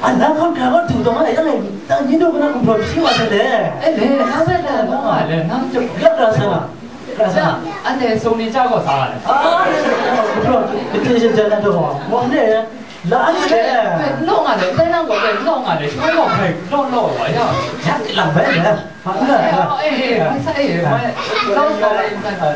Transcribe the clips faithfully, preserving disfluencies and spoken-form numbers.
Anang hkam hkra kaw du taw ma, ya ngai, nang yin daw na gumhpraw hpyi wa sai le. E le, nang bai na nga le, nang jawk. Ya, ra sa na. Ra sa na. Anhte sung ni cha gaw sa nga le. A, gumhpraw, kate shin sai na daw, mo ne, la anhte. Law nga le, dai nang gaw, law nga le, shi gaw hkrai law law wa ya. Ya, lang bai le. Ma nga, e, e, e, mai sa, e, mai. Law sa la, e, mai sa.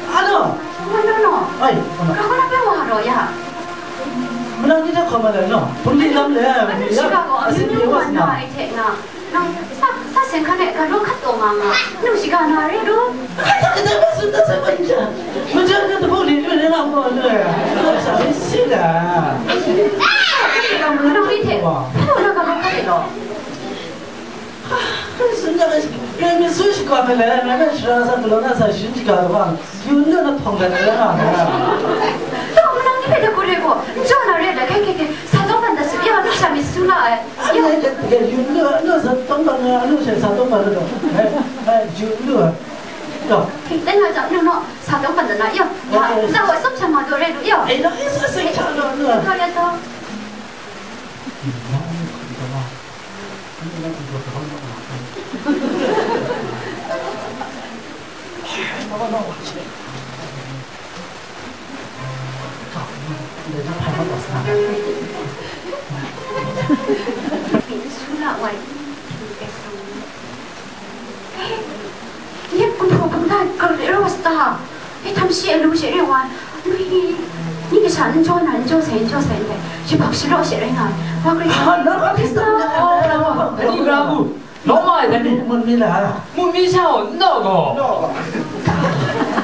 Ano? No, no, no. Ai, ano? Kawa na pe wa ro ya. Mana ni ta kama le no. Pun di lam le, pun di lam. Asi pe wa sna. Ai te na. Nang sa, sa seng kha ne, ka ro khat taw nga nga. Nang shiga na re ro. Ka ta ka ta ba sun ta sa ba ni cha. Mu cha ka ta bu li lu le na mo le. Sa sa si da. Nang ni te. Hello, na ka ro khat lo. Sun da ka. Re mi su shi ka me le, na na shira sa lo na sa shin shi ka ba. Yun lu na hpawng dat na nga na. Taw, manang ni hpe da ku re gaw, n jaw na re ai, hkai hkai hkai, sa tawng ban dat su, ya, lu sha mi su la ai. Anhte hte hte yun lu, anu sa tawng ban nga, anu she sa tawng ban lu. Hai, hai, yun lu. Taw. Hkai dan nga jang, nu naw, sa tawng ban dat na, ya. Ya, ya. Nang wa sop sha ma daw re lu, ya. Ai, nang isa seng hta lu, lu. Ka ya taw. Taha, e htam shi alu she re wa, nui ni, ni kasha n jaw na, n jaw sai, n jaw sai ndai, yubak shalaw she rai nga ai. Wa Karai Kasang, Hkristu, Ani gra gu, lawm wa ai da ni? Mun mi la. Mun mi sha o, n naw gaw.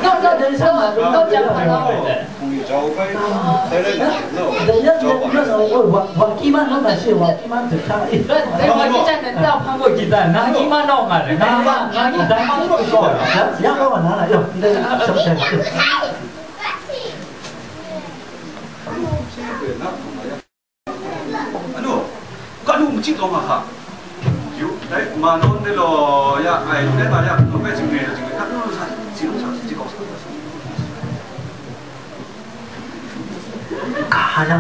Naw, naw, naw, naw, naw, jang hpa na wa ai dai. 同意召开，在这里，那我 Dai ya, 召 ya, 唤 ya, ya, wa, wa, wa ki ma naw na shi, wa ki ma tu cha, eh. Dai, dai wa ki chan na, dai hpang gaw ki dai, na ki ma naw nga le, na ma, na ki dai hpang gaw shaw ai. Ya, ya, wa, wa, na, na, yo, dai, sham, sham, sham. Anu, kanu machyi taw nga hka. Yu, dai, ma naw ndai law, ya, ai, lu dai nga ya, lu bai jing ne, jing ne, kanu sa, si lu sa, si kau sa. Ka ya,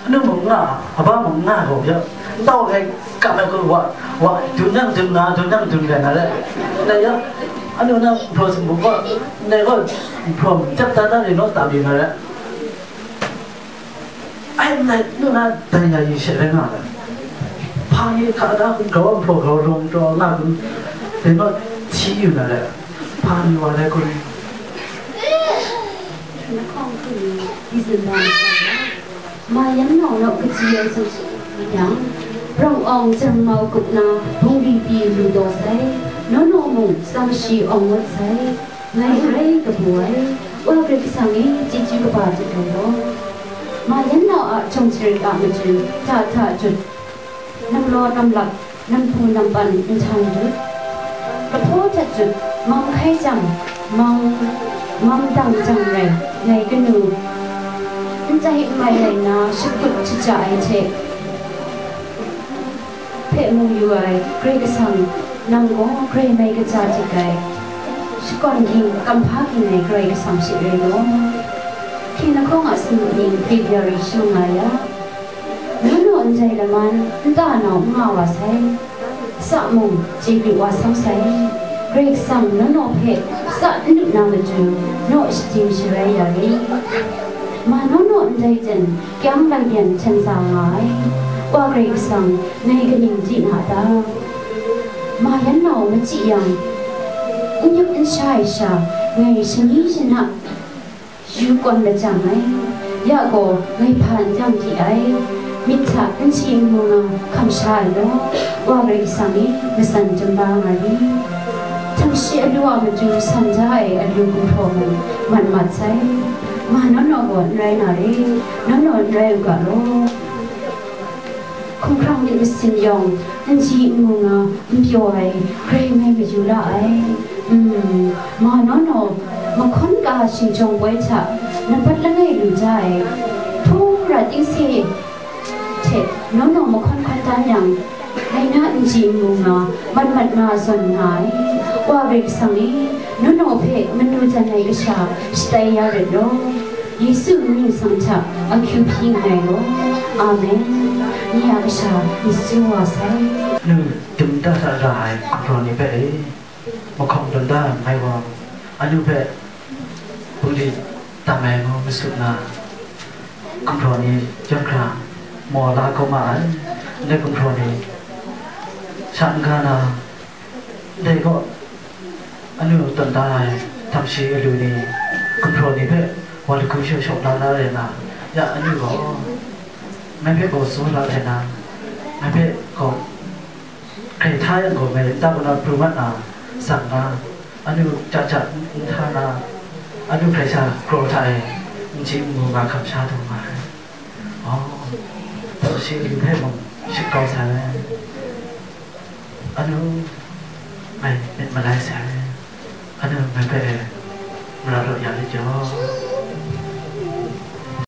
anu mung nga, aba mung nga gaw ya, ntau gai ka na ko wa, wa, dun yang dun nga, dun yang dun gai na le. Na ya, anu na, bro sing bu ko, na ko, bro, jap ta ta ni no ta bi na le. Ai, na, nu na, dai na yi she rai nga le. Hpa ni hta da, grau bro, grau rong, grau nga, dai no, chi yu na le. Hpa ni wa le kun. Hkawng hkru ni, di zun bang masat na, ma yan nawng naw kaji ai sumsum ni yang, rang awng jang mau gup na, bungli pyi lu taw sai, naw naw mung tsam shi awng ngut sai, ngai rai kabu ai, Wa Karai Kasang e, chyeju kaba jut ai law. Ma yan naw a jawng jarit a matu, hta hta jut, Namlaw namlak, nampu nampan nhtang dut, lahpaw htat jut, mang hkai jang, mang, mang dang jang rai, ngai kanu, n tai n mai rai na, shakut shaja ai hte, hpe mu yu ai, Karai Kasang, nang gaw grai mai kaja dik ai, shakawn ging, kamhpa ging ai Karai Kasang she rai law. Hkying lahkawng a sumut ning, February shanung nga ya, Naw naw ndai laman, nta nau n nga wa sai. Sa mung, chye lu wa sam sai. Karai Kasang naw naw hpe sa n lu na matu, naw shadim sharai ya ri. Ma naw naw ndai jan, kyang laiyan hten sa nga ai. Wa Karai Kasang, ngai kaning di na ta? Ma yan nau machyi yang, n yup n sha ai sha, ngai shani shana, yu kawn lajang ai, ya gaw ngai hpa n dang di ai, myit hta n chye n mu nga hkam sha ai law, Wa Karai Kasang e, matsan chyum la nga ri. Htam shi alu a matu san da ai alu gumhpraw mung mat mat sai, ma naw naw gaw n rai na re, naw naw n rai u ga law. Hkumhkrang myit masin yawng, n ji n mu nga, n pyaw ai, grai ngai mayu la ai. Mm, ma naw naw, mahkawn ka shingjawng poi hta, nampat langai lu da ai, hpung ra tingse hte naw naw mahkawn hkawn dan yang, ngai na n ji n mu nga, mat mat nga zawn nga ai. Wa Karai Kasang e, naw naw hpe manu jan ai kasha shatai ya rit law. Yesu mying sang hta ahkyu hpyi nngai law. Amen. Nye a kasha, Yesu wa sai. Nu dum da hta ra ai gumhpraw ni hpe e, mahkawng dum da nngai gaw, anu hpe bungli tam ai ngu masu nna, gumhpraw ni chyawm hkra maw la kau ma ai. Ndai gumhpraw ni sha n-ga na, ndai gaw, anu tawn da ai htam shi alu ni, gumhpraw ni hpe wa lagu shaw shaw la la rai na, ya anu gaw, ngai hpe gaw tsaw la rai na, ngai hpe gaw hkrai hta yang gaw, ngai nta kaw na pru mat na, tsang na, anu ja ja n hta na, anu hkrai sha kraw hta e n ji n mu nga hkam sha taw nga ai. Oh, htam shi alu hpe mung shut kau sai. Anu, ngai myit malai sai. Anu, ngai hpe mara raw ya rit jaw.